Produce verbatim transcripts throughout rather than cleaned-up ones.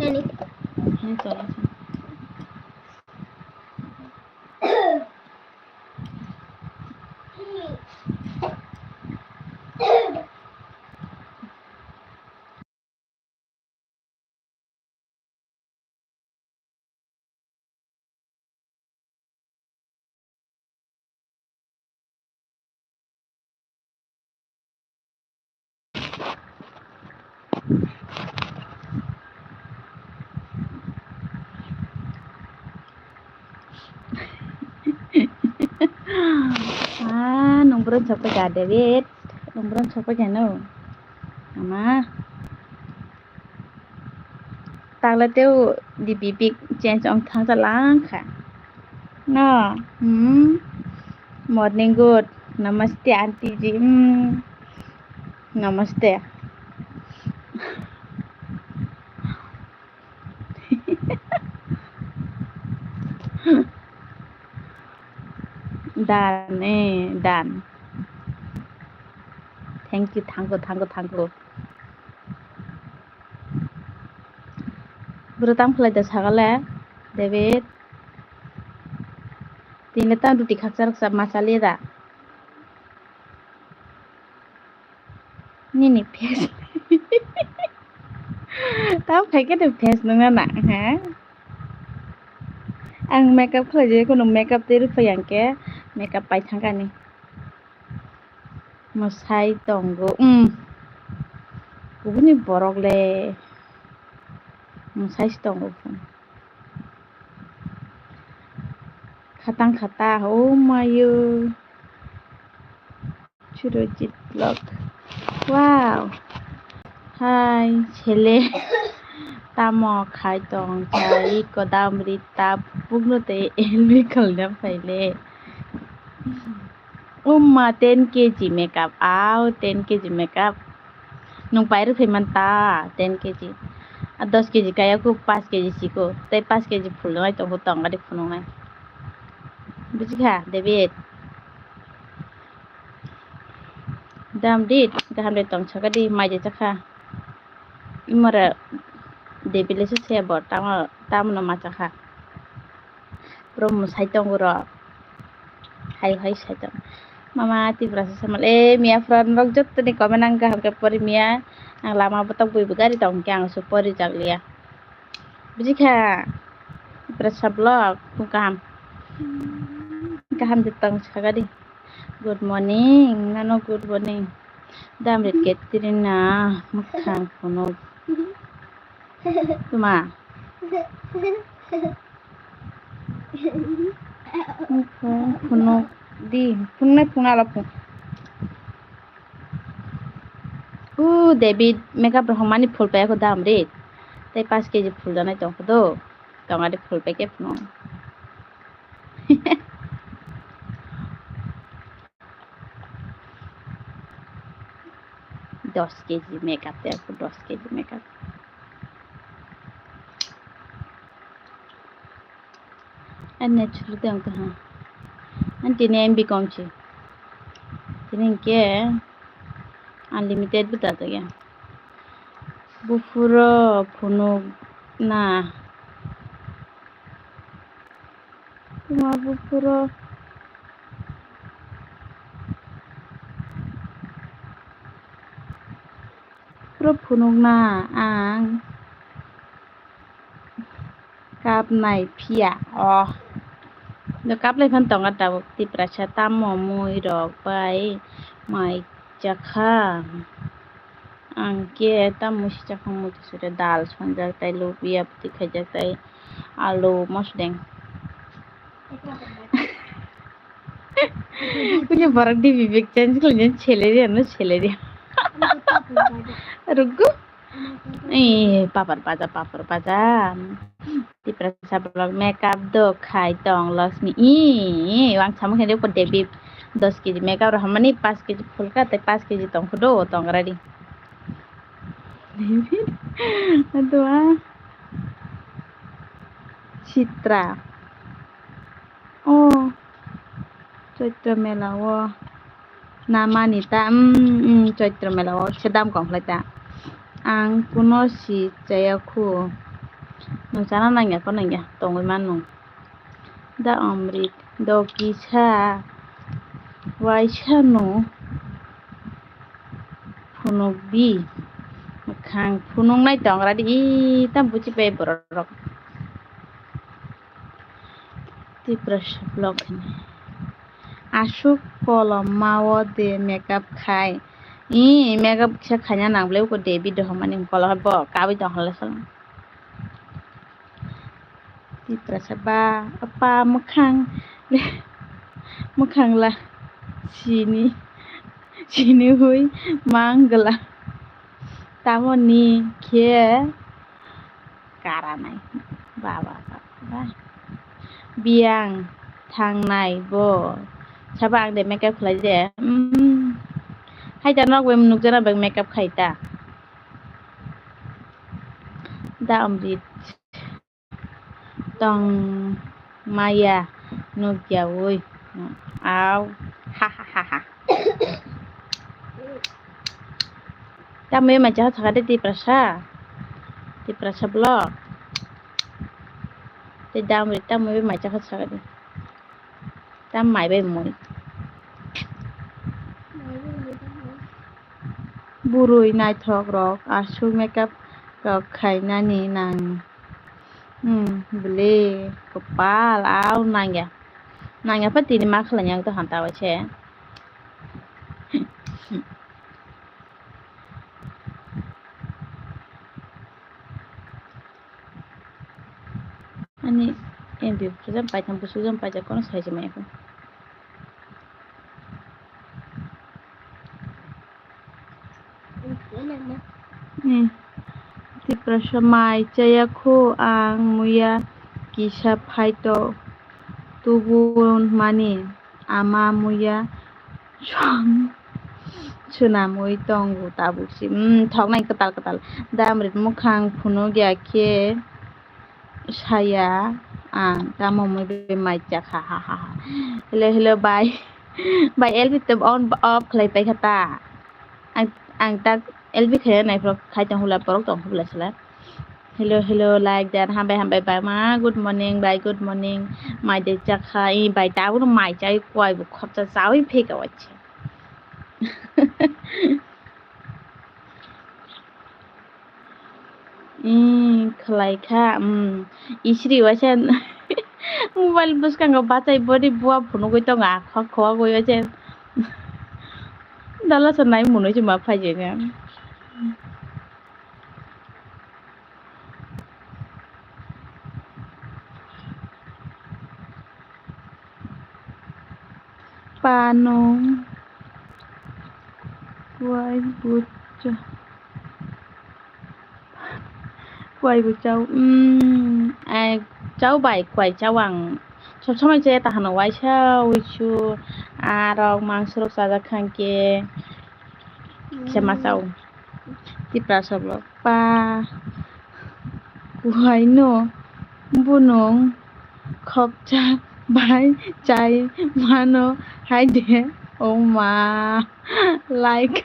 Ni chwla se. Ah, nung bwrwi sokphaikha, David. Nung bwrwi sokphaikha no. Ama. Takle teo D P pic change ong thang ta lang kha. No. Hmm. Morning good. Namaste, aunty ji. Hmm. Namaste. Done, eh, done. Thank you, thank you, thank you, thank you. Bwrwi tamo khlai da sagale, David. Tini le tamo ruti khaksa rwksa ma chaliya da? Nini face. Tamo khai khe de face nungna na, ha? Ang makeup khlai jai, kheno makeup tei rwphai ang khe makeup pai thang kani. Mwsai tongo, um. Kubuni borok le mwsai se tongo. Khatang khata, oh mayo. Surojit vlog. Wow. Hai, sele. Tamo khai tong chai, kodam ri ta, bukno tei elwi khalna phaile. Umma, ten K G makeup, aw, ten K G makeup. Nung pai rwphai man ta, ten K G. A dos K G kaya ku, paanch K G siko. Tei paanch K G phulnai tongo, tong gadi phunuknai. Bujikha, David? Dam di, kaham de tong saka di, mai de chakha. Imara David le se se bo, tamo, tamo no ma chakha. Puro mwsai tongo ro. Hai hai sai tongo. Mama Tiprasa samal. Eh, miya phura norok jottoni comment ang kaham khe pori miya. Ang lama botok bui bo gari tong khe ang se pori jak liya. Bujikha? Tiprasa vlog, phung kaham. Kaham de tong saka di. Good morning, nano good morning. Dam rit Katrina, mwkhang phunuk. Tuma. Phunuk di, phunuknai phunukna ala phung. U David makeup rok mani phul paya ko dam rit. Tei paanch K G phul janai tong kho do. Tong adi phul packet no. Dos K G makeup, tei dos K G makeup. Ani natural tei ang tong ha. Ani tini M B kom si. Tini hingke unlimited bo da ya. Buphuro phunuk na. Tuma buphuro. Buphuro phunuk na ang. Kap nai phiya. Oh. Do kap lai phan tongo tabuk Tiprasa tamo mui rok bai mai chakha. Ang khe tamo mui si chakha mui kisore dal songjak tai lubia bwtwi khaijak tai alu mosdeng. Kuni borok di bibik change khlai salary ano salary. Rugu. Eh, papar baja, papar baja. Tiprasa borok makeup do khai tong Lakshmi. Ih, wang samung khe ko Devi dos K G makeup rok hamani paanch K G phulka tei paanch K G tong kho do tong ready. Aduh, ah. Chitra. Oh, Chaitra mela o. Namani ta, mm, mm, Chaitra mela o. Sedam kong khlai ta. Ang kuno si chaya khu. Nwng chana nangya kho nangya tongwi mano. Da Amrit, do kisa waisa no phunukdi. Mwkhang phunuknai tongra di, i tam buchi pai borok. Tiprasa vlog hwnwi. Aswk koloma o de makeup khai. I makeup kisa khaina nang ble uko de video hwnmani kolom bo kabui tong hwnle sala. Tiprasa ba apa mwkhang le mwkhang la sini sini hui mangla tamoni khe karanai baba baba biyang thangnai bo sabo ang de makeup khlai je. Hai ta nok bai nukjana bai makeup khai ta da Amrit. Tong maya nukya ui. Au. Ha ha ha ha. Tamwi mai cha thaka de Tiprasa. Tiprasa vlog. Te damri tamwi mai cha thaka de. Tam mai bai mui. Burui naithok rok aswk makeup rok khainani nang. Hmm, bwle kwpal au nangya. Nangya pha tini ma khlai yang to hanta waise. Ani M B jam paitham busu jam paijak kono sai se maya kho. Hmm. Tiprasa mai chaya kho ang muya kisa phaito tubun mani ama muya song swnamwi tongo tabuk si. Hmm, thoknai kwtal kwtal. Da Amrit mwkhang phunukya khe. Saya ang tamo mui bai mai chakha ha ha ha. Hello hello bai bai L B tep on off khlai paikha ta. Ang ang tak L B khe nai phro khai tong hula borok tong hula sala. Hello hello like dan hambai hambai bai ma good morning bai good morning mai de chakha i bai ta uno mai chai kwai bu khopsa chawi pheka wachi. Ee, khlai kha, um, isri waisa mobile bwskango bachai body bua phunugwi tongo, akhok khowak wi waisa dala sa nai mwnwi se ma phai jai na. Panung kuai bucha kuai buchao, um, ai, chao bai kuai chao ang sob somoi che ta hano waisa wisu arok mangso rok chajak kha hwnkhe kisa ma chao. Tiprasa vlog. Pa kuaino bunung khopsa bai chai mano hai de. O ma, like.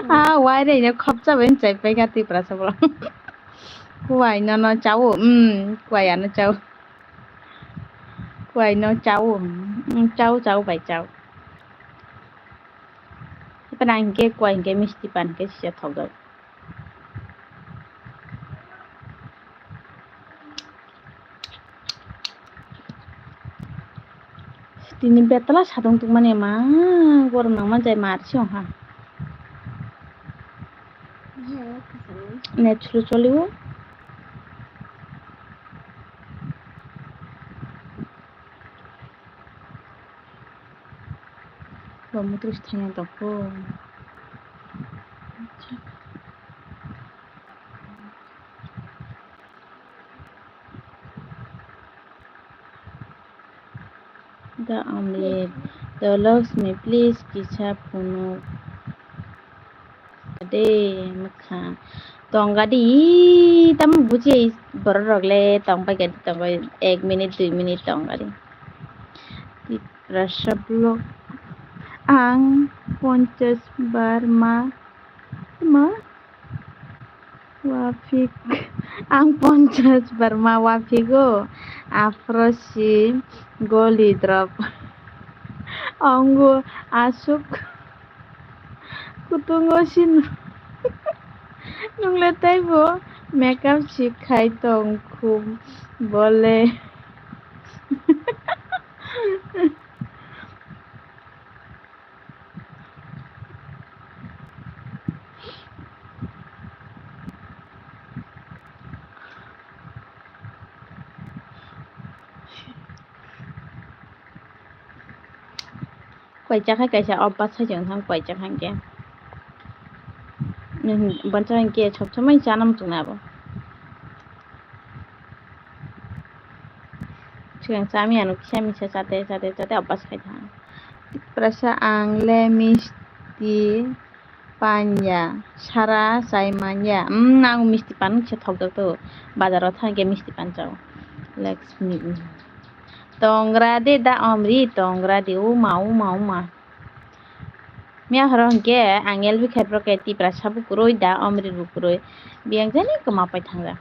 Ha, wai re, ino khopsa bai chai pai kha Tiprasa vlog. Kuaino no chao, um, kuaino chao. Kuaino chao, um, chao, chao bai chao. Pana hingke kuai hingke misti pan hingke sisa thokjak. Tini betala satung tungmani ma gorom nangma jai mar si ongha. Net sulu choliwo. Bo mutris thangya tongkho. Da Amrit, da Lakshmi, please kisa phunuk. Ade, mwkhang. Tongga di, tamo buji borok rok le tongbai gadi tongbai ek minute dui minute tongga di. Tiprasa vlog. Ang ponchas bar ma, ma, wafik. Ang ponchas bar ma waphigo, aphro si goli drop. Ongo aswk kutungo si nung-, nungle taibo makeup si khai tong khu bole. Kuai chakha kaisa o bwsai chwng thang kuai chakha hinkhe. Bwsai hinkhe sob somai chana muchungna abo. Swkang chami ano kisa misa chate chate chate obas khai tha. Tiprasa ang le misti panya sara chai manya. Umm, ang misti pan kisa thokjak to. Bazar o thang khe misti pan chao. Laxmi. Tongra de da omri, tongra de uma, uma, uma. Miya horo hinkhe ang L B khai pro khe Tiprasa bo kwrwi da omri bo kwrwi. Biyang jani kwma pai thangjak.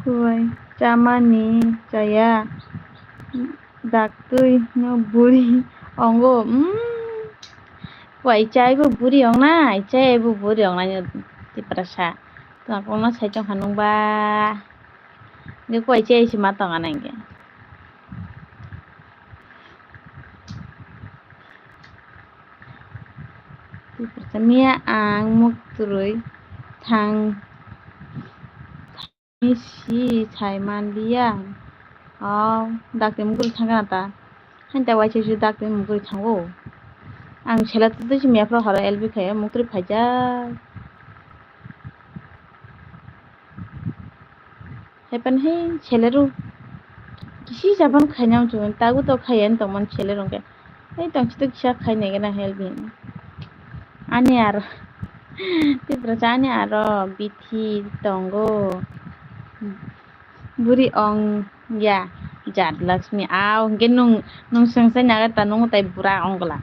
Kuai chamani chaya daktwi no buri ongo. Umm. Kuai chai bo buri ong nai, chai bo buri ong nai Tiprasa. Tongkong no sai tong kha nung ba. Nge kuai chai si ma tong anai nge. Miya ang muktrui thang si sai manliya. O dakti muktrui thang kana ta. Hain ta waisa si dakti muktrui thango. Ang sela tu si miya phro horo L B khai muktrui phaijak. Haipan hai selero kisi japan khaina muchung tago to khaiya tongmani selero hwnkhe hai tongsi to kisa khainai gana help hin ani aro Tiprasa ani aro bithi tongo buri ong ya jat Laxmi au hwnkhe nung nung swngsai naga ta nung tai bura ongla.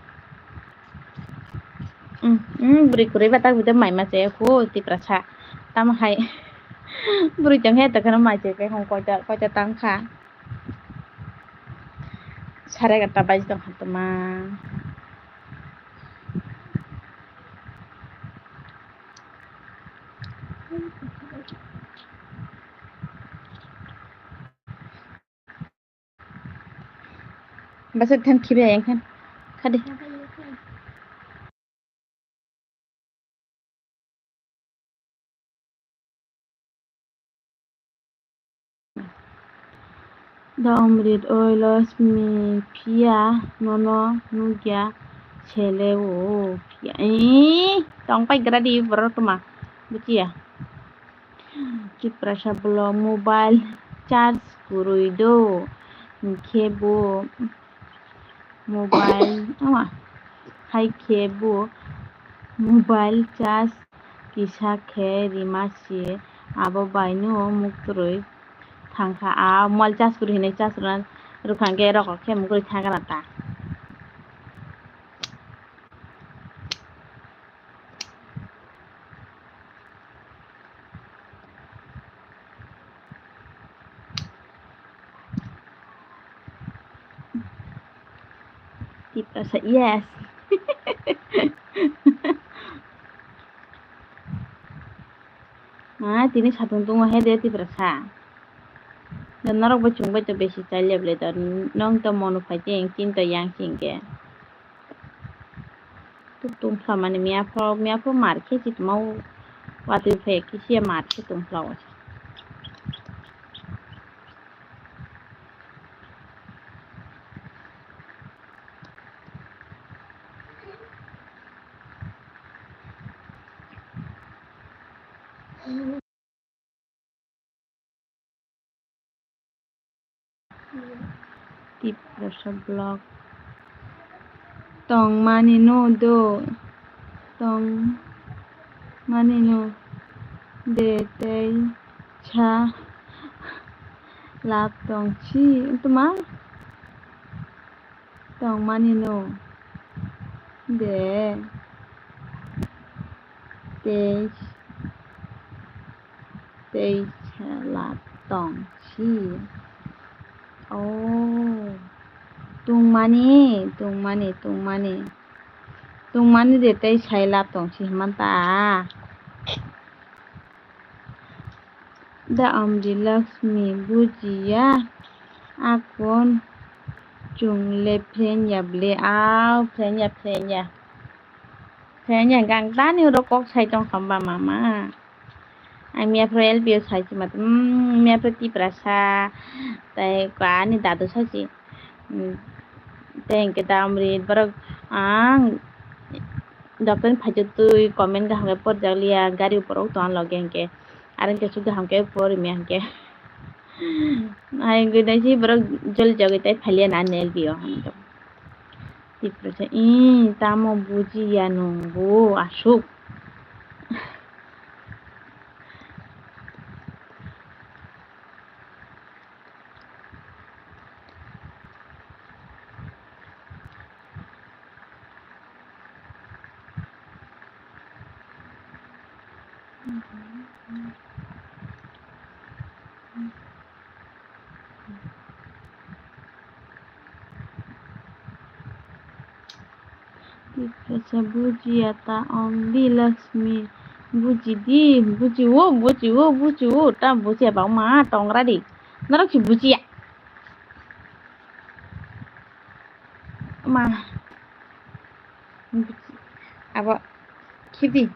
Bwrwi kwrwi ba tak bwtwi mai ma chaya khu Tiprasa. Tamo hai bwrwi tong khe tongkheno mai chaya khe hwn koita koita tang kha. Sare egarta baji tong kha toma. Basa than khibi ayang khan. Khadi. Da omrit oi Laxmi phiya nono nukya sele o phiya. Ee, tong pai gra di borok tuma. Buchiya. Tiprasa bwlok mobile charge kwrwi do, hinkhe bo mobile, ama, hai khe bo mobile charge kisa khe rima se, abo baino muktrwi thangkha. A mobile charge kwrwi hinwi charge rwna rwkha hinkhe rokok khe muktrwi thangkha na ta. Tiprasa, yes. Ah, tini satung tungo he de Tiprasa. Norok bo chwng bai to besi chai lep le to. Nong to mono phai cheng chin to yang ching ke. Tuk tung phla mani miya pho, miya pho mar khe si tuma watwi phai khe si mar khe tung phla o. Tiprasa vlog. Tongmani no do, tongmani no de tei sa lab tong si tuma. Tongmani no de. tei, tei sela tong si. Oh, tungmani, tungmani, tungmani. Tungmani de tei sai lab tong si hwnmanta. Da Amri Lakshmi bujiya akon chungle friend ya ble au friend ya friend ya. Friend ya gang tani oro kok sai tong khamba mama. Ang miya pro L P O sai si mat, mm, miya pro Tiprasa, tei ani dadu sai si. Mm, tei hwnkhe da Amri borok ang doctor ni phaijak twi comment kaham khe porjak liya, gari borok tong loge hwnkhe, aro hwnkhe sugwi ham khe por miya hwnkhe. Hai gwi dai si borok jol jagwi tei phailiya na L P O hwn. Tiprasa, ih, tamo bujiya nwng bo aswk. Tiprasa bujiya ta Amri Lakshmi. Buji di, buji o, buji o, buji o, ta bujiya ba ma tongra di. Norok si bujiya. Ma. Abo khidi.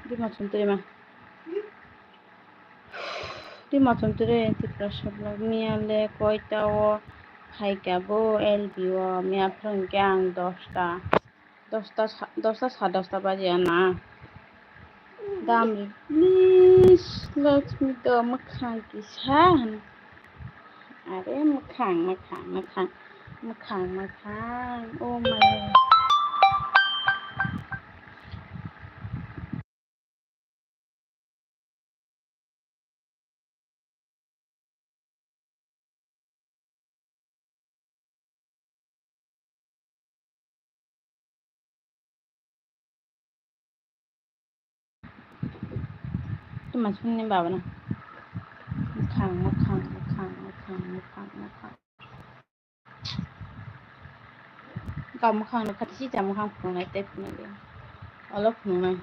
Dima chumtri ma. Dima chumtri Tiprasa vlog miya le koita o phaika bo L P O miya phwrwng khe ang dosta. Dosta sa-, dosta sa dosta baji ana. Damri, please, Lakshmi to mwkhang kisa hwn. Are mwkhang, mwkhang, mwkhang, mwkhang, mwkhang. Oh my. Tuma sungni baba na. Mwkhang, mwkhang, mwkhang, mwkhang, mwkhang, mwkhang. Ga mwkhang no khati si cha mwkhang phunuknai tei phunukya. Olo phunuknai.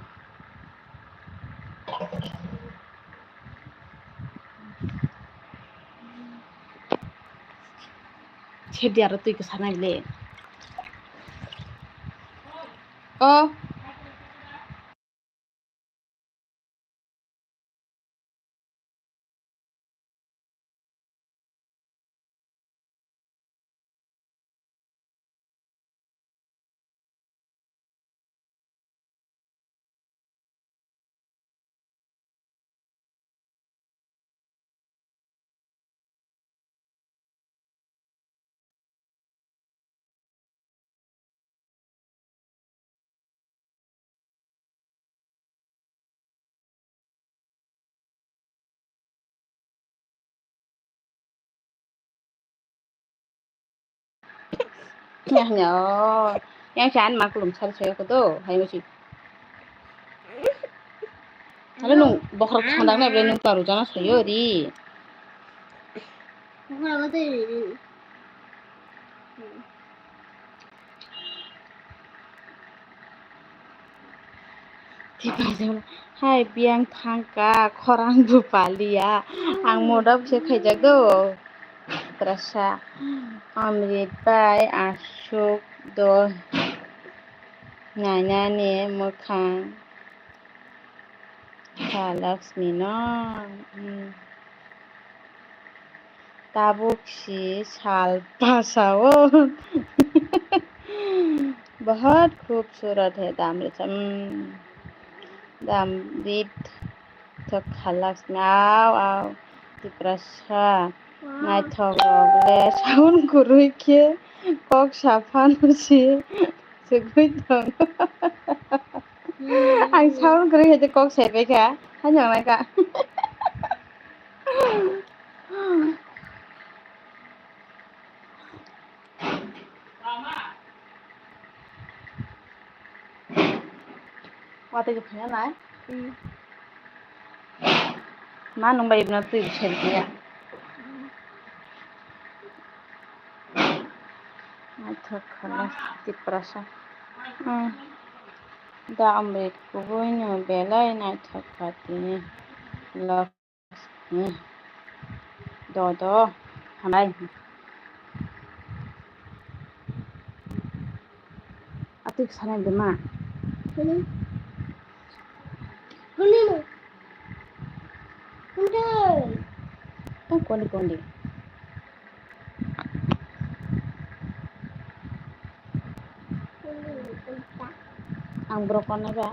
Sedi aro twi kwsa nai le. O. Yang ya, yang si an maklum sar saya ko do, hai mesti. Alo nung bokhorok sandang nai ble nung taru jana sayo ri. Hai biyang thangka khorang bupaliya ang modok se khaijak do. Trasa Amrit bai asuk do nainani mwkhang. Kha Laxmi no, hmm. Tabuk si sal pasao. Bahut khubsurat hai dam rit, hmm. Dam rit thok kha Laxmi, au, au. Tiprasa. Naithok rok le sound kwrwi khe kok saphano si. Segwi tong. Ang sound kwrwi hai khe kok sai pai kha. Hai nang nai kha. Watwi khe phunuknai. Ma nung bai ibino twi bwsai ya. Naithok kha Tiprasa. Hmm. Da Amrit kubui no belai naithok kha tini. Love. Hmm. Do, do. Hambai. Atwk sanai de ma. Hwnwi. Hwnwi mo. Hwnwi. Tang kondi kondi. Ang borok konai ba.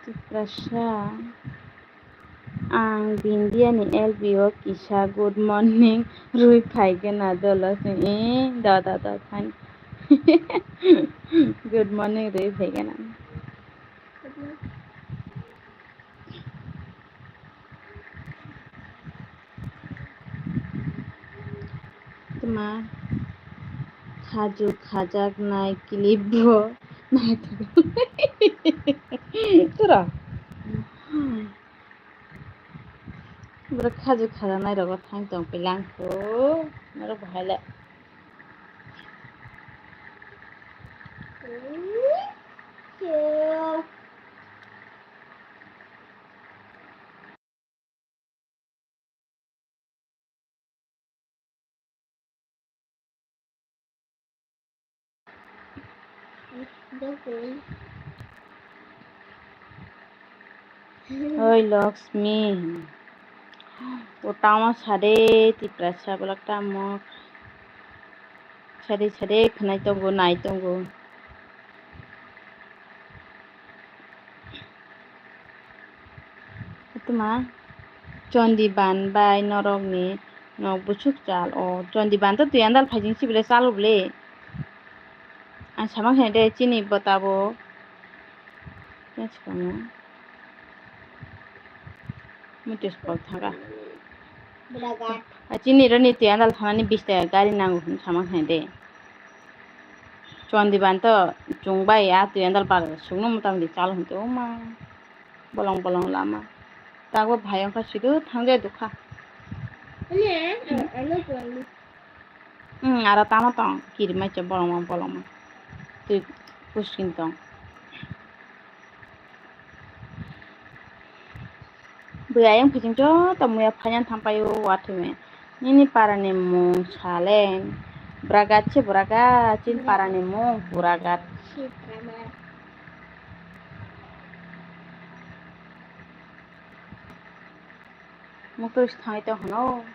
Tiprasa, ang Bindia ni L B o kisa good morning rwi phai gana dolo se, eh, da, da, da, thank you. Good morning rwi phai gana. Tma khaju khajak nai clip bo naithok. Tura. Bwrwi khaju khajaknai rogo thang tong pilang kho. Norok bahai le. Oi Laxmi, o tamo sade Tiprasa bolak tamo sade sade khnai tongo, nai tongo. Tuma Chondi ban bai norok ni nok buchuk chal o. Chondi ban to twi andal phaijing sibile chalo bole. Ang sama khe de chini bota bo. Mutis kol thanga. Chini roni twi andal thanani bis taka gari nango hwn sama khe de. Chondi ban to chwng bai a twi andal bar sugno mota moti chalo hwn twi oma. Bolong bolong lama. Tago bhai wngkha sido thangde dukha. Ani, ano, ano, ano. Hmm, aro tamo tong, kiri mai se bolongma bolongma. Twi puskini tong. Bwrwi ayang phuching joto muya phaina thangpaio wathume. Nini parani mung salen. Buragat se buragat, chini parani mung buragat. Muktwi se thangwi tong hwno.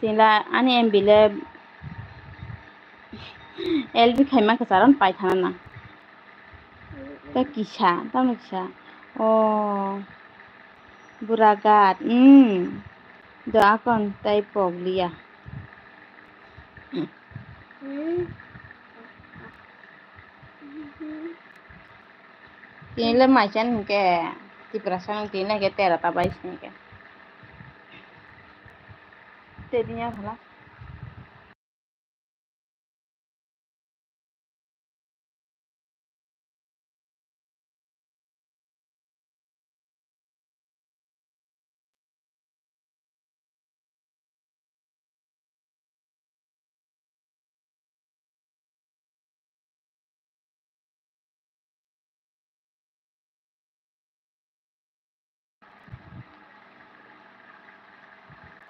Tila ani M B le L B khaima kwcharo paithana na. Ta kisa, tamo kisa. O, buragat, hmm. Do akon tai pokliya. Tini le mai chan hinkhe, Tiprasa nung tini le hinkhe tera ta bai sini hinkhe. Tei bini ya phala.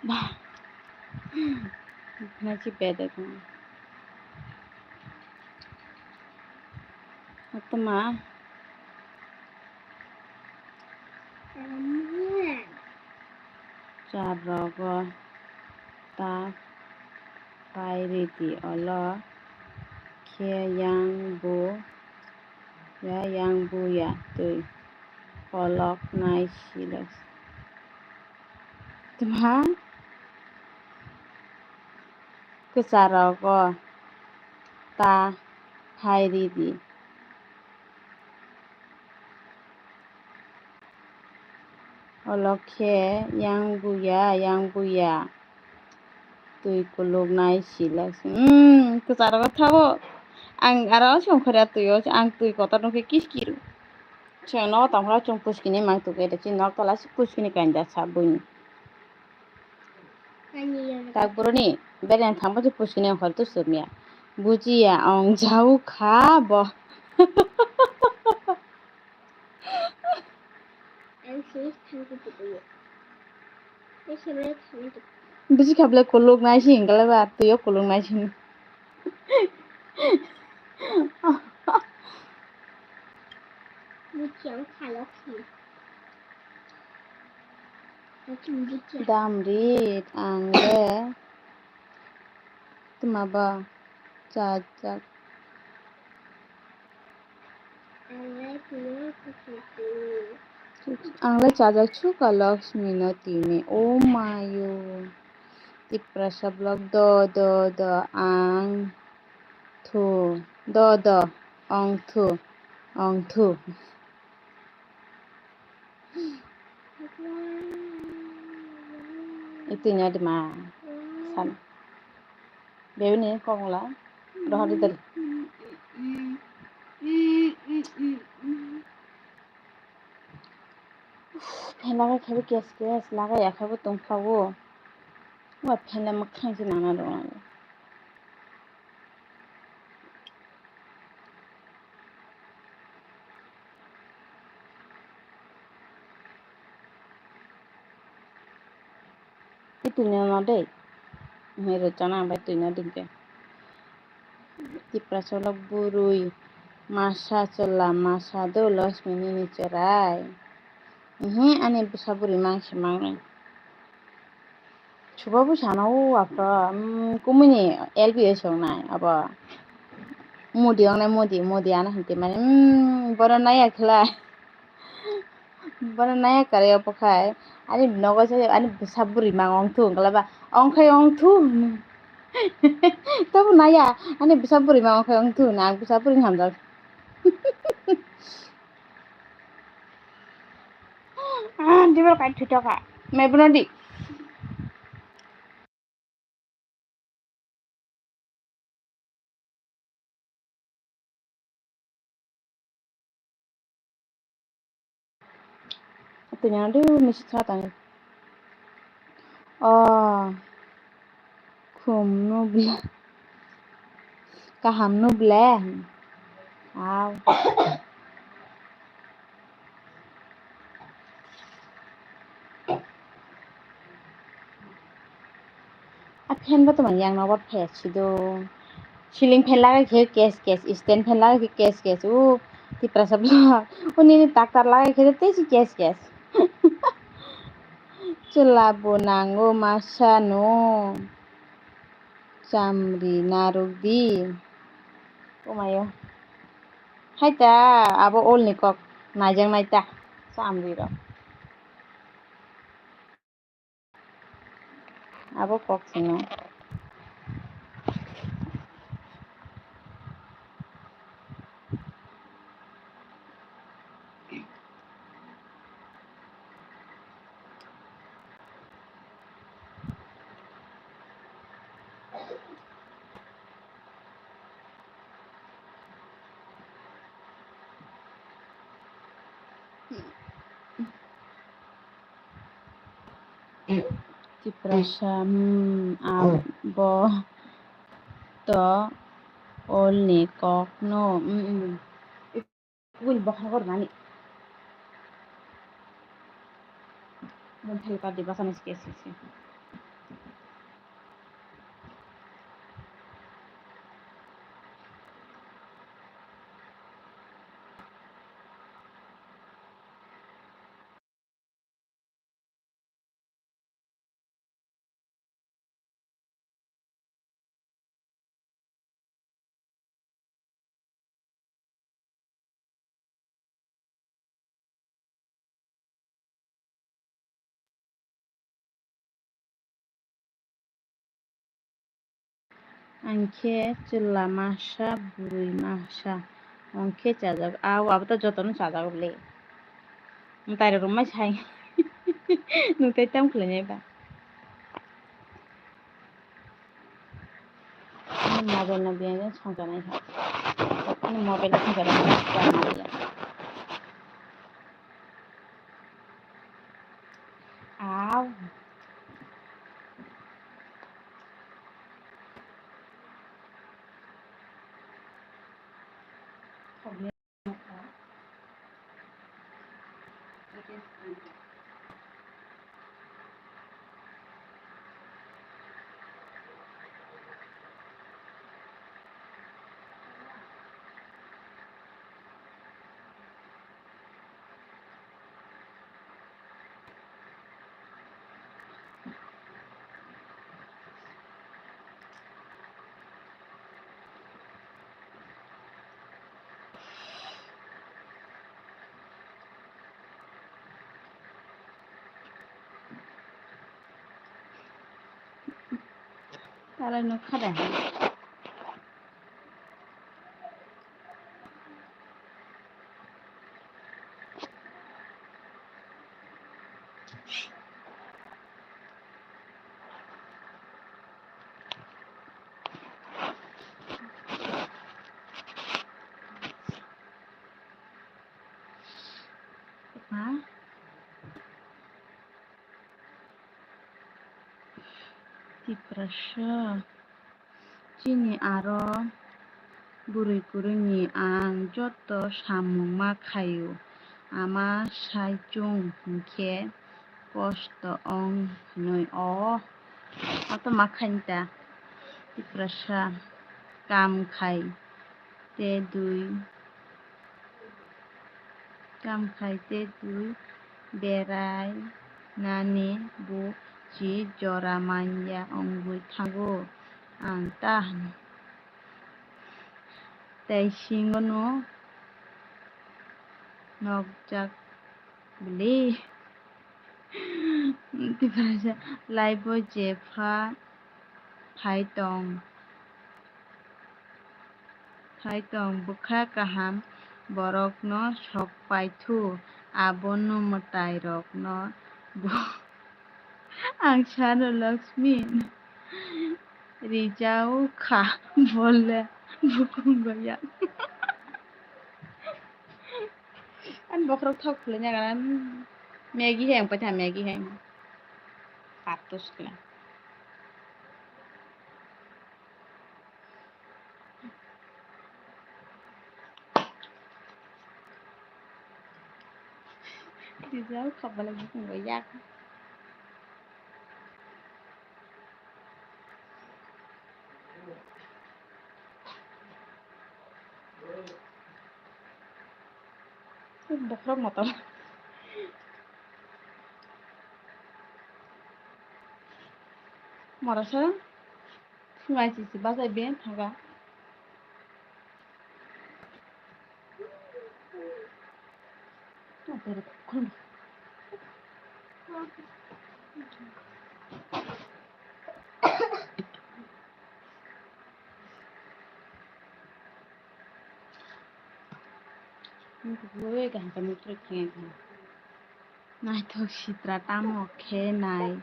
Ba. Nachi bed ekdom. Atma. Charogo ta pairidi olo khe yang bu ya, yang bu ya twi kolok nai silok. Tma kwcharogo ta pairidi. Olo khe yang buya, yang buya. Twi kuluknai silak si. Hmm, kwcharo thago. Ang aro songkharya twi o, ang twi kotor nukhe kiskiru. Chwng nogo tongphuru chwng puskini mang tubui da, chini nok tola si puskini kainda sa buini. Ani yoro. Tak boroni beren thangbo je puskini ongkhor tu sumya. Bujiya ong jau kha bo. Ang sini thangkhe tubui. Ang sini thangkhe tubui. Buji kha bwle kuluk nai si hingle ba twi o kuluk nai si. Buji ang khalok si. Damrit ang le tma ba chajak. Ang le chajak chuka Lakshmi no tini. Oh mayo. Tiprasa vlog do do do ang thu do do ong thu ong thu. Itu nya di ma. San. Baby ni kong la. Rohor di tadi. Fan lagai khaibo kes kes, lagai ya khaibo tong kha o. Wa fan le mwkhang se nana rw. Twi no no de. Hinwi rwchana ang bai twi no dingkhe. Tiprasa ulo bwrwi masa chwla masa do Lakshmi nini chwrai. Ehe ani bwsa bwrwi mang se mangni. Suba bwsano o after, um, kumuni L B o songnai abo. Modi ongnai modi, modi ano hinti mani, um, bono naiya khlai. Bono naiya kwrwi obo khai. Ani nogo se ani bwsa bwrwi mang ongthu wngkha ba. Ongkhai ongthu. Tobo naiya ani bwsa bwrwi mang ongkhai ongthu na ang bwsa bwrwi hamjak. Ah, dibar kai thuto kha. Mai bono di. Tini ano de misi thra tangwi. O khum no bla. Kaham no bla. Aw. A fan bo tongmani yang nogo phes si do. Ceiling fan lagai khe kes kes, stand fan lagai khe kes kes. O Tiprasa vlog. O nini taktar lagai khe tei si kes kes. Chwla bo nango masa no. Chamri narwk di. O mayo. Hai ta abo ol ni kok naijak nai ta. Chamri rok. Abo kok sino. Tiprasa, hmm, abo to olni kokno, hmm, hmm. Win bokhang gor nani. Mun thai pa di basa nasi kesi si. Ang khe chwla masa, bwrwi masa, ang khe chajago. Aw, abo to jotono chajago le. Mwtai rok rwmai sai. Nwng tei tam khlainai ba? Ani mobile no biyang songjanai ha. Ani mobile no songjanai ha. Aw. Talai no khada. Ha? Tiprasa. Chini aro bwrwi kwrwini ang joto samung ma khaio, ama sai chwng hinkhe kosto wng hinwi o, o to ma khaini ta. Tiprasa kam khai te dui. Kam khai te twi berai nani bo chi jora manya wngwi thango. Ang ta tei singo no nokjak bwlwi. Tiprasa live o jepha phai tong. Hai tong bwkha kaham borokno sok paithu, abono mwtairokno bo ang sano Lakshmi rijao kha bole bukungo ya. Ani bokhorok thok khwlaina gana. Maggie hai ang paitha, Maggie hai. Patus kla. Rijal khobala bukung bai yak. Bokhorok motom. Morasa. Swnai chichi bachai beng thaga. Naithok sitra tamo khe nai,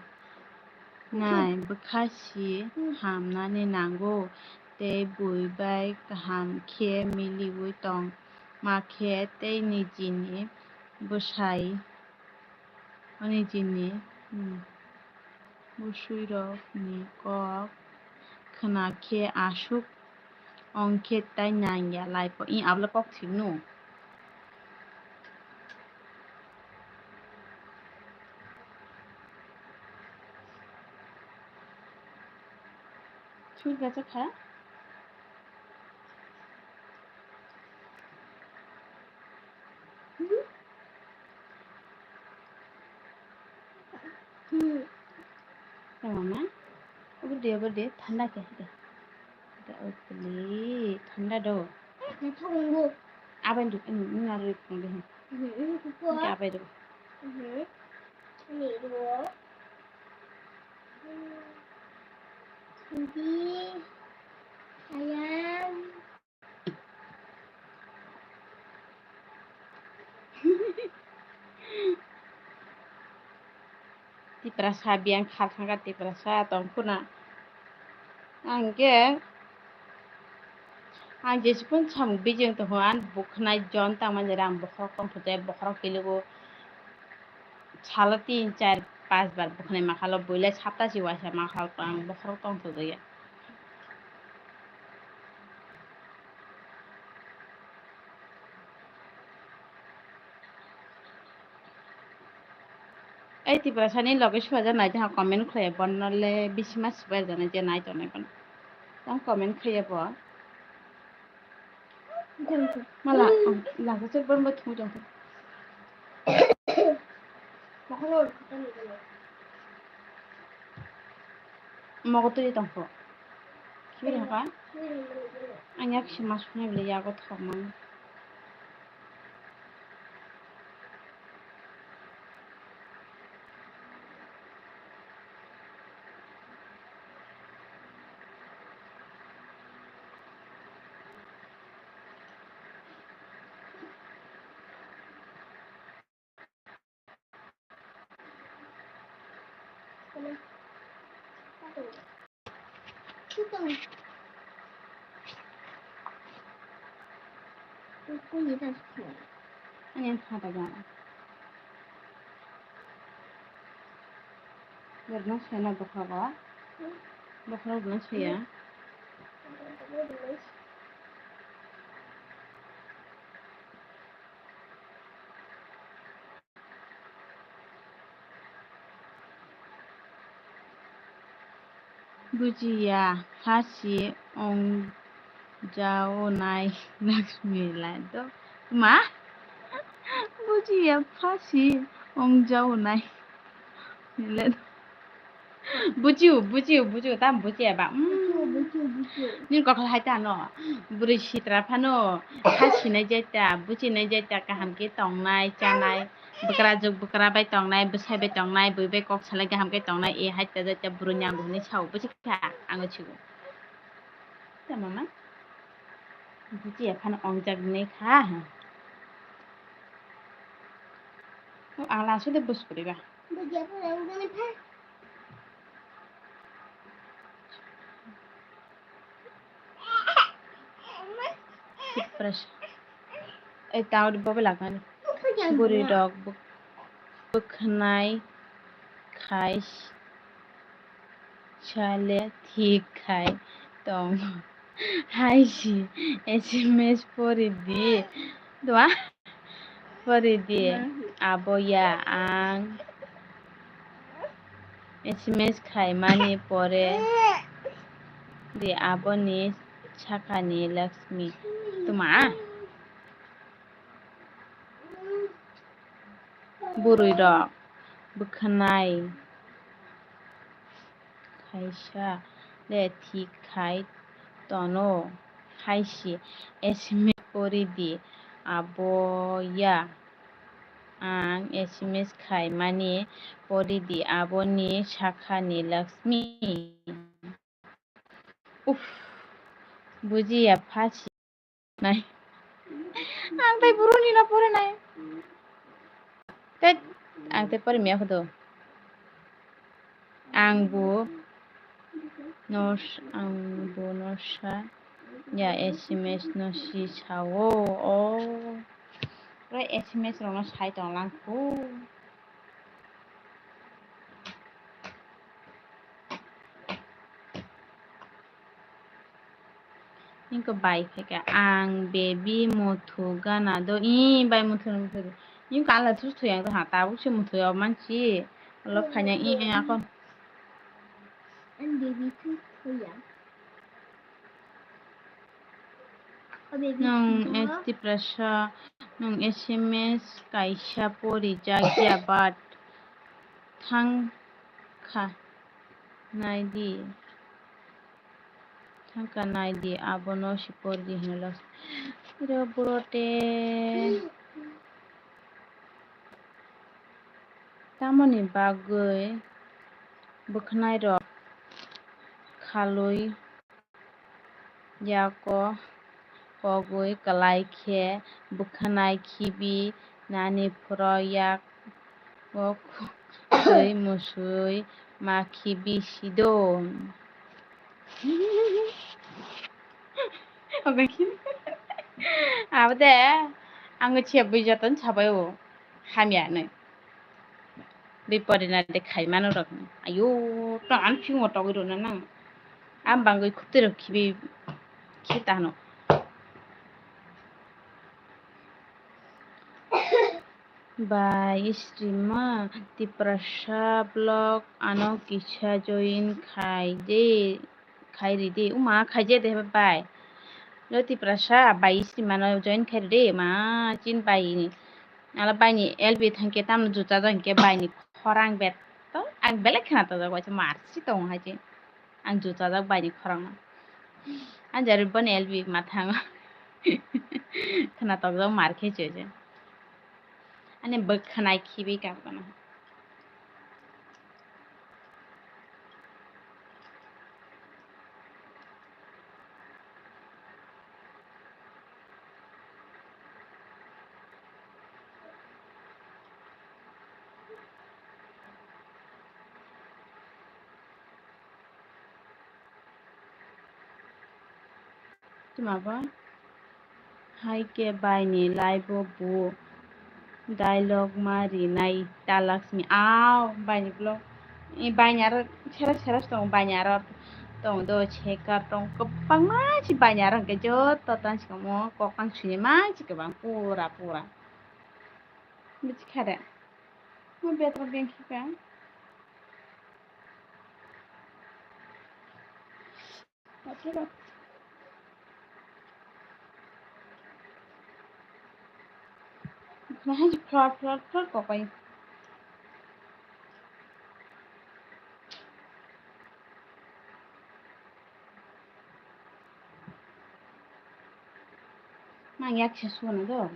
nai bwkha si hamnani nango, tei bui bai kaham khe miliui tong ma khe, tei nijini bwsai, nijini, hmm, bwswirokni kok khna khe aswk ong khe tai nang ya lai pho. Ih, abo le kok thwk no. Sui gajak ha? Hmm. Tama ma? Obo de, obo de, thanda khe de. Obo de, thanda do. Abai do, ini, ini aro ikung de. Ini kuku. Ini abai do. Ini do. Ini ayam. Tiprasa biyang kha thangkha, Tiprasa tong khuna. Ang khe, ang jesukun samung bijing tongo, ang bukhnai jon tangmani, ang bokhorok tongthokjai, bokhorok kilugo. Salo tin, char, panch bar bukhnai makhalo, builai sapta si waisa makhal tang bokhorok tongthokjakya. Ei Tiprasani loge suajaknai jang comment khlai, bono le bisi ma swbairjaknai je nai tongnai bono. Tang comment khlai bo. Mala, oh, lagajak borok bai thumui tongkha. Mogo twi tongkha. Kiri haka? Ang yak si mas hwnwi bwlai yago thok mano. Ani ang kha bai gana. Borno sena bokha ba. Bokha borno saya. Bujiya phasi ong jao nai Lakshmi lai do. Ma? Bujiya phasi ong jao nai. Bujiu, bujiu, bujiu, tam bujiya ba. Mm. Bujiu, bujiu, bujiu. Nini kokol hai ta no. Bwrwi sitra phano kha sinai jai ta, bujinai jai ta, kaham khe tongnai, chanai, bwkrajwk bwkra bai tongnai, bwsai bai tongnai, bui bai kok salai kaham khe tongnai, e hai ta jai ta bwrwi ni ang bo hinui sao, buji kha, ang o sigo. Ta mama? Bujiya phano ongjak nai kha. O ang la sude bus kuri ba. Toothbrush. Ei tao di bobo lagani. Buri rok bo. bwkhnai khai sale thik khai tong hai si S M S pori di. Dua? Pori di. Abo ya ang S M S khaimani pore di aboni sakani Lakshmi. Tuma? Bwrwi rok bwkhanai khaisa le thik khai tono hai si S M S pori di abo ya ang S M S khaimani pori di aboni sakani Lakshmi. Uff, bujiya pha si nai. Ang tai buru ni no pore nai. Tet, ang tai pore miya khudu. Ang bu no s-, ang bu no sa ya S M S no si sao. O. Ore S M S rok no sai tong lang khu. Ningkhe bai khe khe ang baby muthu gana do. Ih, bai muthu, muthu. Ningkhe ala thusu thuyang tong ha, tabuk se muthu ya manchi. Lo khanya ih, ih, akon. Ang baby thusu thuyang. O baby Nung thusu. S T Prasha, nung S M S kaisa pori jak ya, but thang kha nai di. Thangka nai di, abono sipor di hwnwi los. Iro buro te tamoni bagwi bwkhwnai rok khalwi yako kogwi kwlai khe bwkhwnai khibi nani phuro yak o twi musui ma khibi sido. Abo de ang chiya bui joto sabai o hamya nai. Bipori na de khai mano rok. Ayo, to ang singo togwi rona nang. Am bangwi khutwi rok khibi khita no. Bai Srima Tiprasa vlog ano kisa join khai de, khai ri de. Uma khai je de bai. Lo Tiprasa bai Srima no join khai ri de ma chin bai ni. Ala bai ni L B thangke tamno juta jang ke bai ni khorang bet to ang belek khna to jago mar si tong hai je. Ang juta jak bai ni khorang no. Ang jari boni L B ma thango. Khna tok jak mar khe je je. Ani bwkhanai khibi kap kana. Tuma ba hai khe bai ni live o bo dialogue ma rinai ta Lakshmi. Aw, bai ni vlog. I bai ni aro seres seres tongo, bai ni aro tongo do, checker tongo, kwbangma si bai ni aro hwnkhe joto tang sikamo kok tang sini ma si kwbang pura pura. Bisi kha de. Mo betro beng khe ka. Nahai flor flor flor kopai. Mang yak se suana do.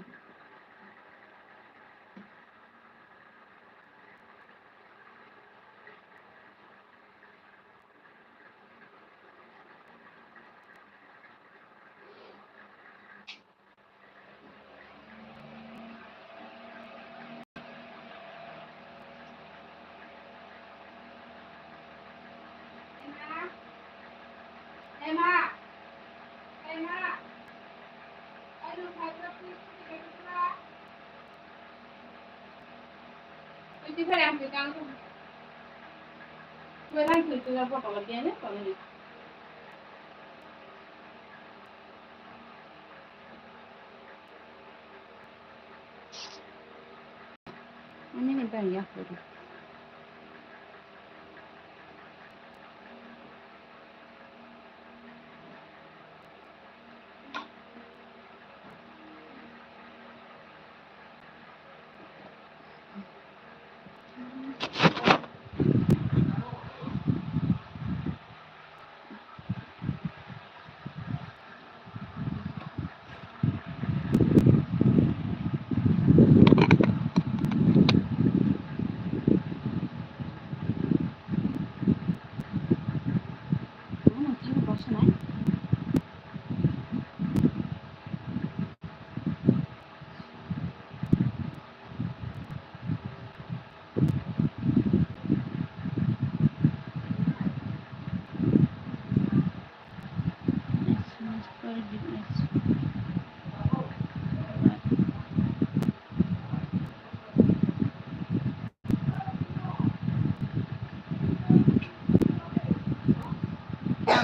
Ani ni bang ya kuru.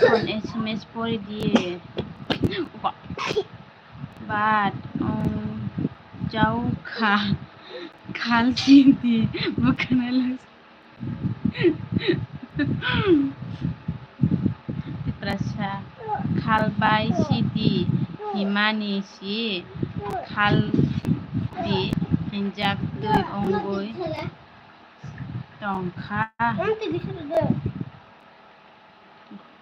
Tei S M S pori di. But, um, jau kha, khal si di, bwkhwnai lak. Tiprasa, khal bai si di, himani si, khal di, hinjak twi ongwi tong kha.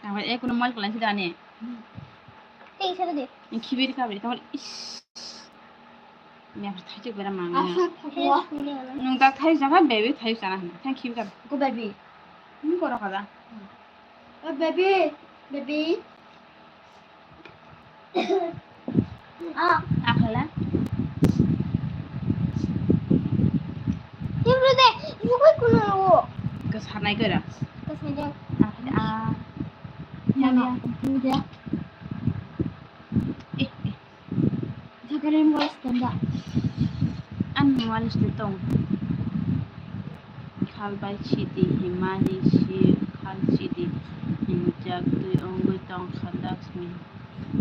Tangbai, eh, kuno mobile kwlai si dani. Tei isa de. Khibir kabri, tangbai, ish. Ni apa thai cek bera mangga. Asa thakwa. Nung tak thai jaga, baby thai sana hana. Thank you, kabri. Go, baby. Nung koro kada. Eh, baby, baby. Ah, akhala. Ibu de, ibu koi kuno lo. Kasar nai kara. Kasar nai. Akhala, ah. Ya, ya. Ibu de. Eh, eh. Jagare mobile stand da. An mobile stand tong. Khal bai sidi himani si khal sidi hinjak twi ongwi tong kha Laxmi.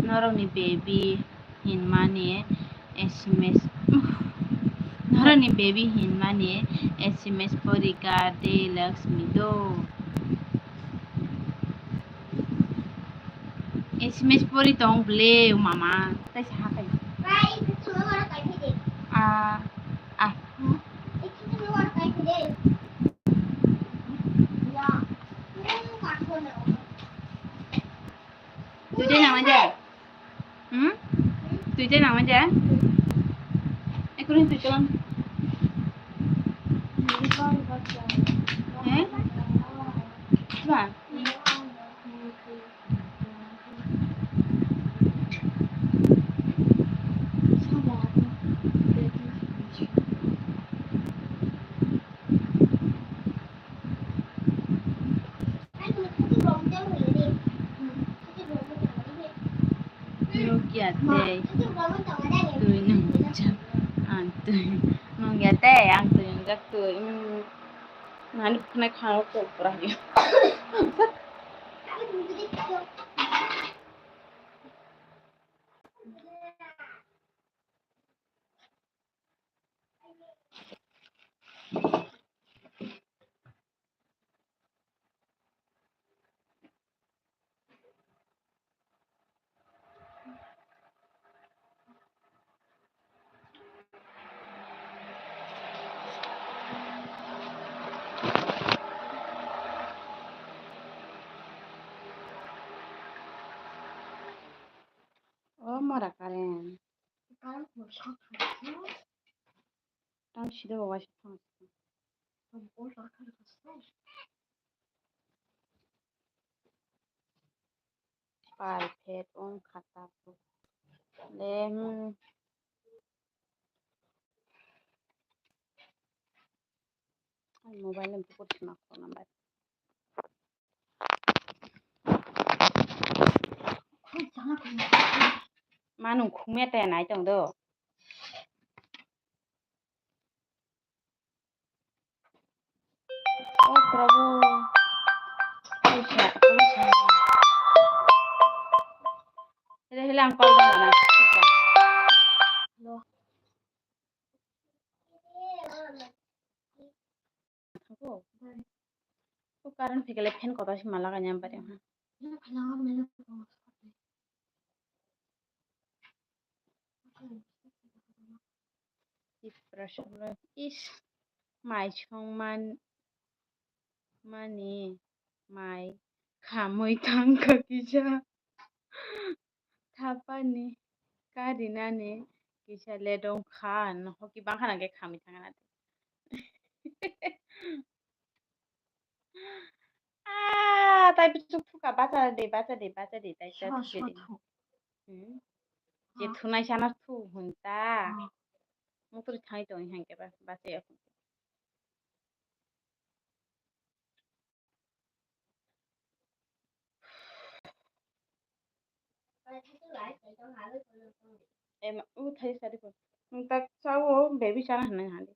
Norokni baby hinmani S M S. Norokni baby hinmani S M S porika de Laxmi do. S M S pori tong ble mama. Tai sa ha kai. Ah, ah. Tui tei nang manja? Hmm? Tui tei nang manja? Ekor tui tei. Eh? Ba? Nukya tei twi nungjak ang twi nukya tei ang twi nungjak twi. Nani khwnai khang rok tok pura hi. O mora current. Current bo sakha. Tang sida bo waisa thang. Tang bo sakha. Perfect wng kha tabuk. Le, hmm. Ai mobile ni bukur sima khorna bai. Manung khumya te nai tong do. Abo. Puisa, puisa. Hele, hele, ang call dong na. Thango. O current phikele fan kotor se ma lagai ni ang bari. Depression rok is mai songman mani mai khamwi thangkha kisa. Thapani karinani kisa le dongkha, no hoki bangkha nang khe khamwi thangna de. Ah, tai bichuk thuka bacha de, bacha de, bacha de, tai sa Swa, thuke swa de. Thu. Hmm. Je Ah. Thunai sana thu hunta. Ah. Mukri thai tong hang ke ba, bacha ya. Ema, u thai sari ko. Nung tak sao, baby sana hanang hande.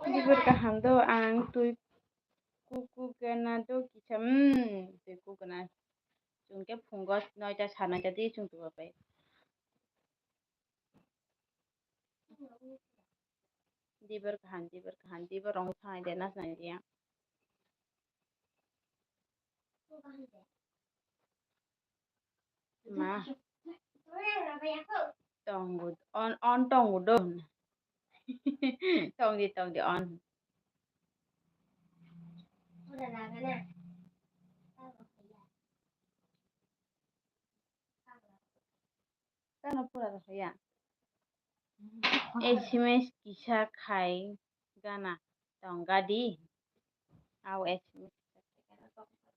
Dibor kaham do ang twi kukugana do kisa, hmm, twi kukugana. Chwng khe phungo noita sa noita di chwng tubu pai. Dibor kaham, dibor kaham, dibor rong thang de nas nang dia. Ma. Tongo, on, on tongo do. Tongdi, tongdi, on. Tano pura rw ya. S M S kisa khai gana tong gadi. Au S M S kisa khai gana tong gadi.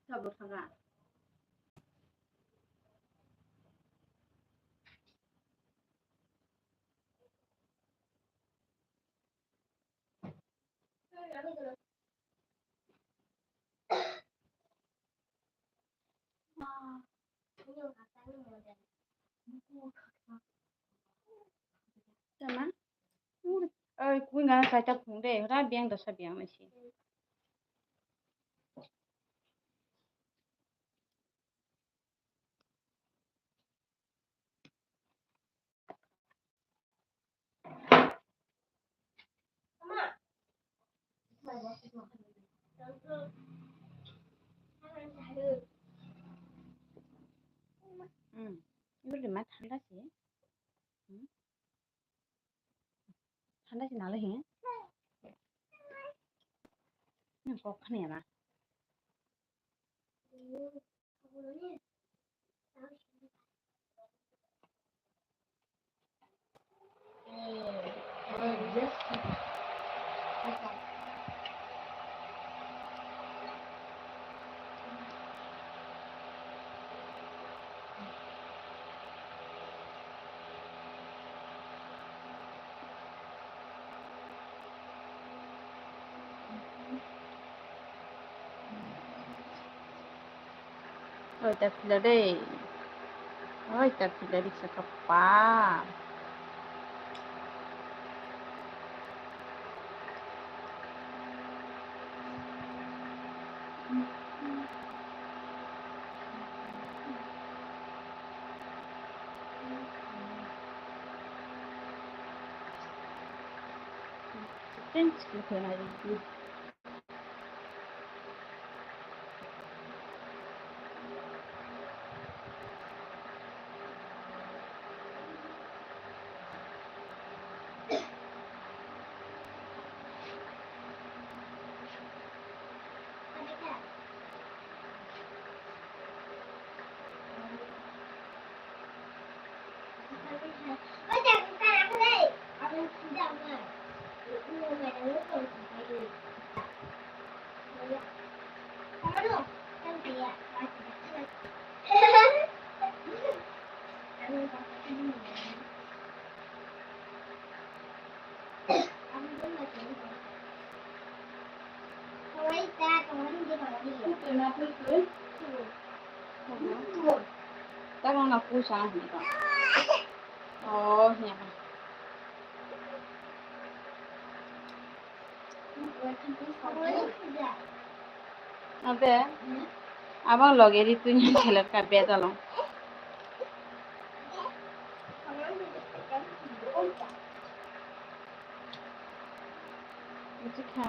Tabuk thanga. Tama? Oi, kuwi ngana kaita phung de, hora biang dosa biang nasi. Hmm. Ibu lima thanda sih. Hmm. Thanda sih nalo he. Hmm, kok khani ama. Oi, ta phila de. Oi, ta phila de, sa kapa. Tamo na kusa hwnwi kok. Oh, ya. Abe, abang loge ri tu nyan chelak ka be dalong. Buji kha.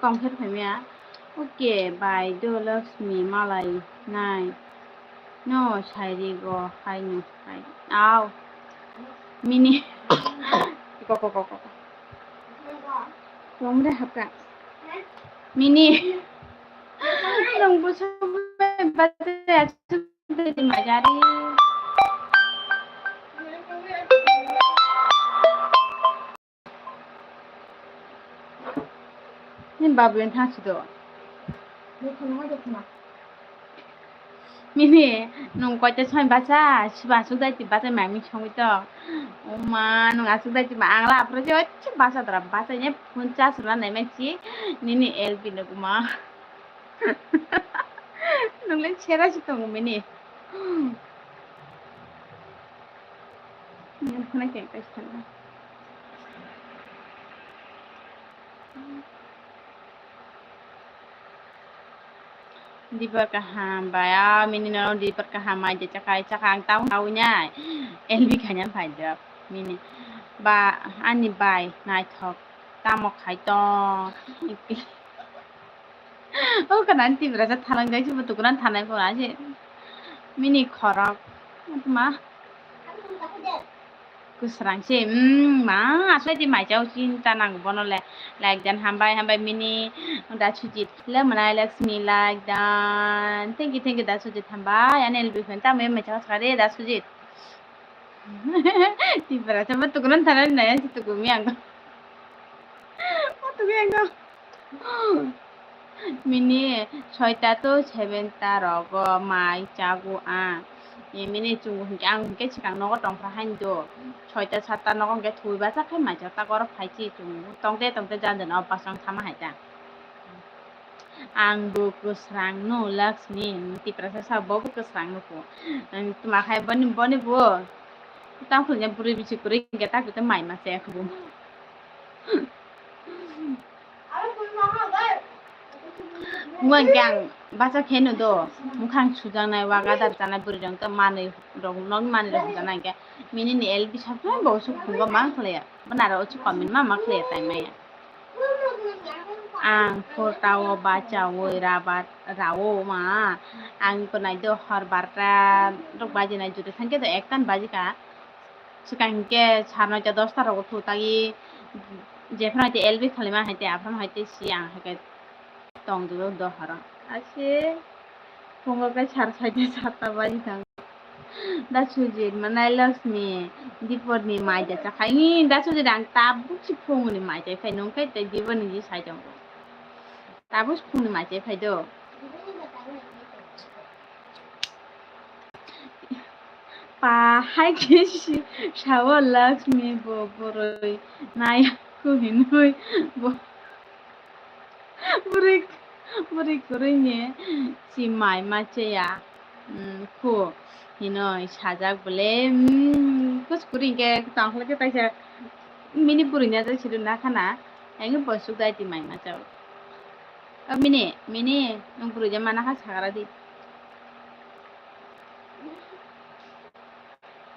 Kongkhe phaimya. Okay, bai do Lakshmi malai nai. No, sairi go hai no hai. Au. Mini. Ko, ko, ko, ko, ko. Wang de hapka. Mini. Nung busa bate. Dei majari. Ni babu yang thang sido. Mini, nung koita soi basa, siba asuk dai ti basa mami songwi to. Oma, nung asuk dai ti ma ang la pro je ochi basa dra basa ne phone charge na nai mai chi. Nini L P no kuma. Nung le chera si tongo mini. Nini phone ke kai sana. Dibar kaham bai, ah, mini no dibar kaham ai de chakai chakang tau tau nyai. L B khanyan phai de mini. Ba ani bai naithok tamo khai tong. O kanan Tiprasa thalang jai se bo tukuran thanai bo na se. Mini khorok. Ma. Kwsrang se, mm, ma, aswk di mai chao chinta nango bono le. Like dan hambai, hambai mini, da Sujit. Le mwnai Lakshmi like dan. Thank you, thank you, da Sujit hambai. Ani L B fan tamo mai chao sakha de, da Sujit. Tiprasa bo tukuran thanai nai, si tukumi ang. Bo tukumi ang. Mini soita to seven ta rogo mai chago ang. E mini chungo hinkhe ang hinkhe swkang nogo tongkha haino do. Soita satta nogo hinkhe thwi bachak khai mai chata goro phai si chungo. Tongte tongte jan jan o bwsang thama hai ta. Ang bo kwsrang no Lakshmi, Tiprasa sa bo bo kwsrang no ko. Ang tuma khai boni boni bo. Tang khulnya bwrwi bisi kwrwi hinkhe ta khe mai ma se bo. Wngkha ang bachak khe no do, mwkhang sujaknai, waga dapjaknai bwrwi rok, manwi rok, nokni manwi rok sujaknai hinkhe, mini ni L B sabsai bo se phungo ma khlaiya, bwna rok se comment ma ma khlaiya, tai maya. Ang photo o bachaui rabat rao ma, ang ko nai do hor barta rok baji nai, juda thangkhe do ekta ni baji kha. Swkang hinkhe sar noita dosta rogo thutagi, jephru haite L B khwlaima haite aphuru haite si ang haikhe tongdo dohoro. Ase phungo khe sar saita satta baji thango. Da Sujit mwnai Lakshmi Dipor ni mai da chakhai. Ih, da Sujit ang tabuk si phungni mai chai phai nung khe tei Dipor ni je sai tongo. Tabuk phungni mai chai phai do. Pa hai khe si sao Lakshmi bo bwrwi nai ku hinwi bo bwrwi bwrwi kwrwi ni si mai ma cheya, um, khu hinwi sajak bole, um, Kwrwi hwnkhe tongkhlai khe taisa mini bwrwini ajak sidu na khana. Ang bo suk dai ti mai ma chao. O mini, mini, nwng bwrwi de mana kha sagra di.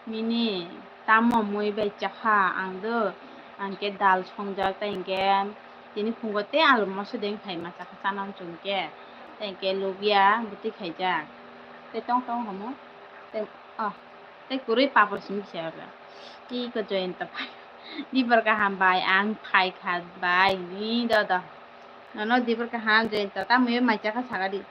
Mini, tamo mui bai chakha ang do, ang khe dal songjak, tei hwnkhe tini phungo tei alu moso de wng khai ma chakha chana wng chuk khe, tei hwnkhe lubia bwtwi khaijak, tei tong tong hamo, tei, oh, tei kwrwi papor simi kisa oro. Iko Joyanta phai, dibor kaham bai ang phai kha bai, ni do do, nono dibor kaham Joyanta, tamo mui bai chakha saga di.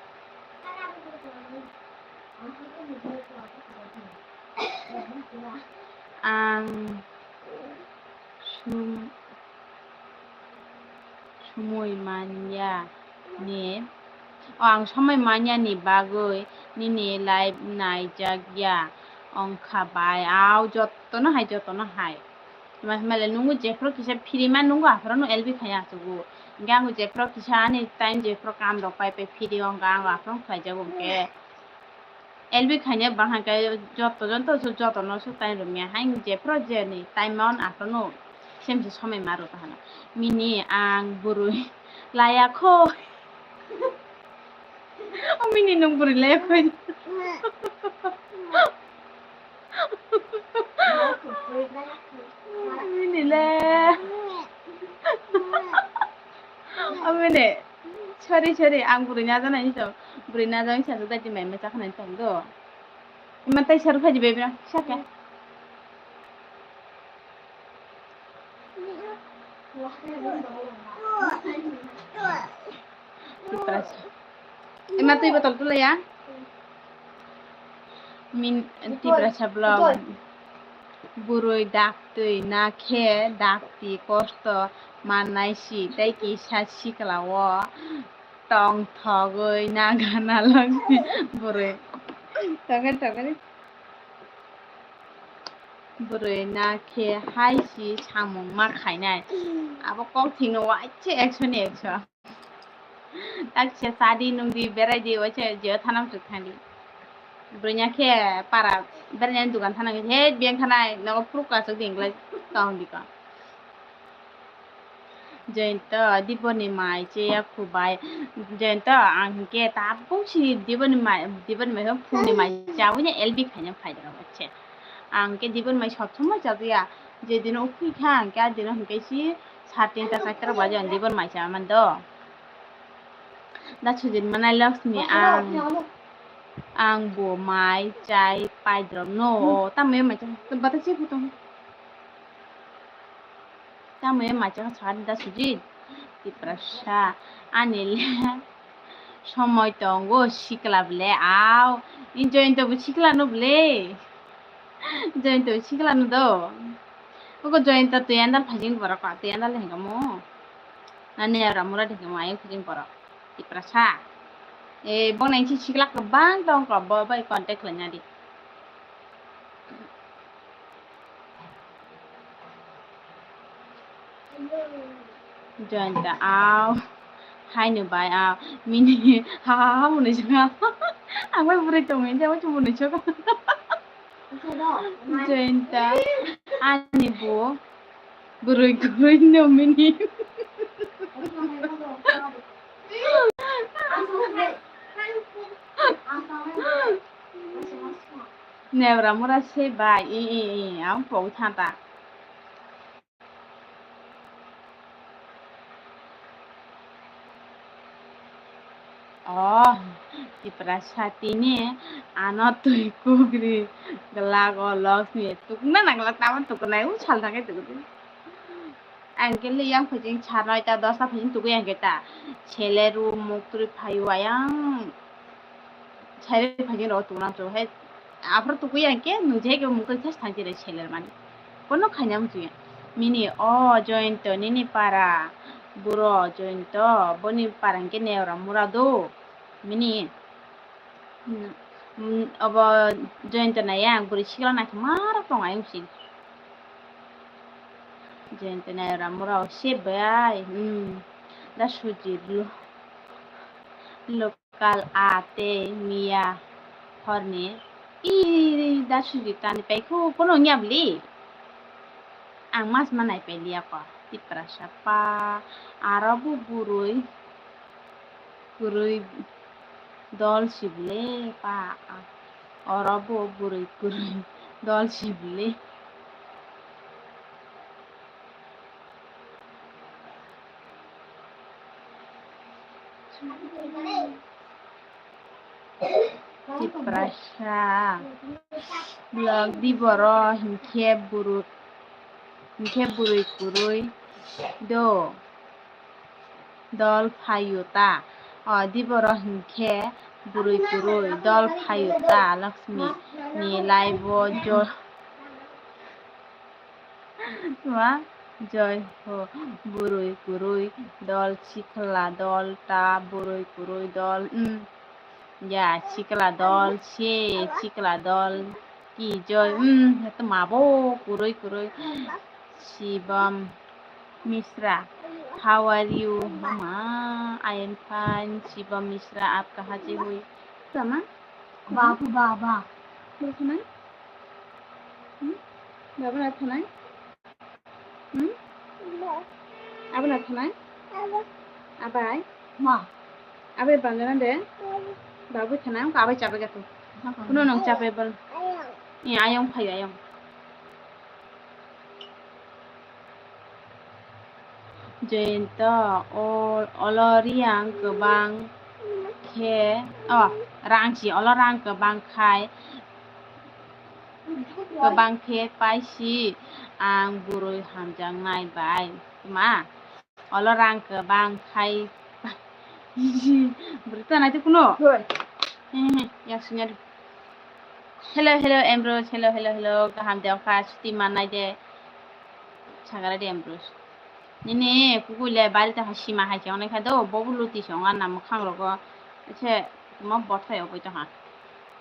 Ang sum-, sumui manya ni, o, ang somoi manya ni bagwi nini live naijak ya wngkha bai, au jotono hai, jotono hai. Tuma hwnba le nungo jephuru kisa free ma nungo aphuru no L B khaina achugo. Hingke ango jephuru kisa ani time jephuru kam rok pai pai free wngkha ango aphuru khlaijago hingke. L B khaina bang hingke joto joto su joto no su time rwmya hai jephuru je ni time ma on aphuru no sem se somoi ma rw kahana. Mini ang bwrwi laya kho. O mini nung bwrwi laya kho. Mini le. O mini. Sorry, sorry, ang bwrwi najaknai ni tong. Bwrwi najaknai sa dai mai ma chakhnai tong do. Ima tai saru phaji bai bra. Saka. Tiprasa. Ima twi botol tula ya. Min Tiprasa vlog. Bwrwi daktwi na khe dakti kosto mannai si tei kisa sikla o tong thogwi na gana logni bwrwi. Tongkhe tongkhe. Bwrwi na khe hai si samung ma khainai. Abo kok thwino waisa ekso ni ekso. Tak se sadi nungdi berai di waisa jeo thanam chuk thangdi. Bwrwi na khe para berai nani dukan thana he biyang thanai nogo puruk asuk di inglai tong di ko. Joyanta, Diboni mai cheya khubai. Joyanta, ang hingke tabuk si Diboni mai, Diboni mai phungni mai chawi ne L B khaina phai dara bache. Ang ke Diboni mai sob somoi chawi ya. Je dino ukhi kha, ang ke a dino hingke si sar tinta charta baje ang Diboni mai chawi man do. Da sujit manai Laksmi ang, ang bo mai chai pai doro no. Tamo mai chai, bata si phuto. Tamo e macha kha sadi da sujit. Tiprasa ani le somoi tongo sikla ble au. Ni Joyanta bo sikla no ble. Joyanta bo sikla no do. Ogo Joyanta twi andal phajing borok twi andal hengamo. Ani ara mura hengamo ayang phajing borok. Tiprasa. E bo nang si sikla kwbang tong ko bo bai contact khlaina di. Joyanta au. Haino bai au. Mini ha ha ha hwnwi saka. Ang bai bwrwi tongwi jabo chumbo nwi saka. Joyanta ani bo bwrwi kwrwi no mini. Nebra mura se bai, i, i, i, ang pogwi thanta. Oh, Tiprasa tini ano twi kukri glak o Laksmi tukna nangla tamo tuknai u sal thangkhe tukdi. Ang khe le yang phajing sa noita dosta phajing tugui ang khe ta. Sele ru muk turi phaio ayang. Sele phajing ro tukna chu he. Aphro tugui ang khe nung je khe muk turi thas thang jere sele mani. Kono khaina mung chuya. Mini o Joyanta nini para. Buro Joyanta boni para ang khe Neora mura do. Mini. Hmm, hmm, obo Joyanta nai ang bwrwi sikla naikhe marok tong ayung si. Joyanta nai ramura o se bai, hmm, da Sujit lo-, lokal a tei miya horni. I da Sujit kani paikhu kono wngya bwli? Ang mas ma naipailiya ko, Tiprasa pa, aro bo bwrwi kwrwi dol sibole pa, oro bo bwrwi kwrwi dol sibole. Tiprasa vlog di boro hinkhe bwrwi, hinkhe bwrwi kwrwi do dol phaio ta. O di boro hinkhe bwrwi kwrwi dol phaio ta, Laxmi ni live o jo. Tuma joi ho, bwrwi kwrwi dol, sikla dol ta, bwrwi kwrwi dol, mm. Ya, sikla dol se, sikla dol ki joi, mm, tuma bo kwrwi kwrwi. Shibam Mishra, how are you? Mama, I am fine. Shibam Mishra, aap kahan se hui? Sama? Babu, baba. Baba na thanai? Hmm? Baba na thanai? Hmm? Abo na thanai? Abai? Ma. Abai bangana de? Babu thanai, ko abai chapai gato. Kuno nong chapai bal. Ayang. Iya, ayang phayo, ayang. Jayanta, o-, olo riyang kwbang khe, o, rang si, olo rang kwbang khai, kwbang khe pai si, ang bwrwi hamjaknai bai. Ma, olo rang kwbang khai, bwrwi ta nai de kuno? Hoi. He, he, yak sini ado. Hello, hello, Ambrose. Hello, hello, hello. Kaham de wngkha? Chuti mannai de. Sagara de Ambrose. Nini kukui le bari ta sima hai se onai kha do. Bobu luti se onga na mwkhang rogo. Ese mo bothai ogoi to ha.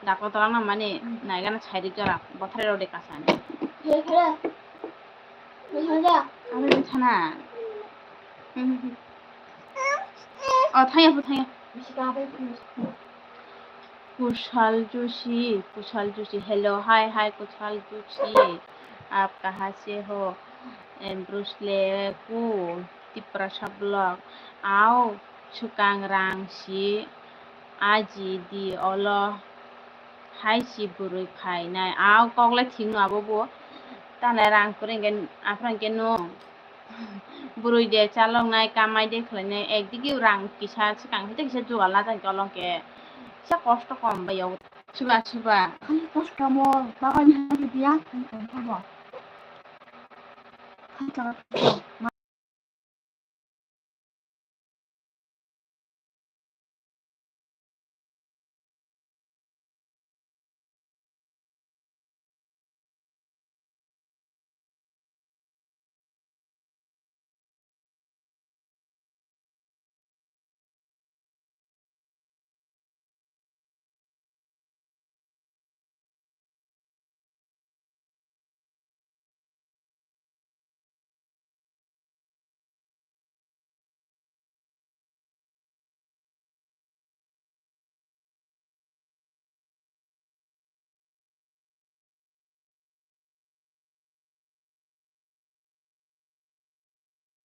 Daklo tola na mani naiga na chai ri jora. Bothai rode kasani. Hello, hello. Hello. Aro sana. O, thangya phu, thangya. Kushal Joshi, Kushal Joshi. Hello, hi, hi, Kushal Joshi. Aap kahan se ho? Ambrose le ku, Tiprasa vlog. Ao, swkang rang si, aji di olo. Hai si bwrwi phainai. Ao kok le thik no abo bo. Tane rang kwrwi hwnkhe, aphuru hwnkhe no. Bwrwi de chaloknai, kamai de khlainai, ekdigi rang kisa swkang hete kisa jugal na tangkhe olong khe. Kisa kosto kom bai o. Suba, suba. Ani kosto mo, bagani hagi dia, ani kosto mo. Ani kosto mo.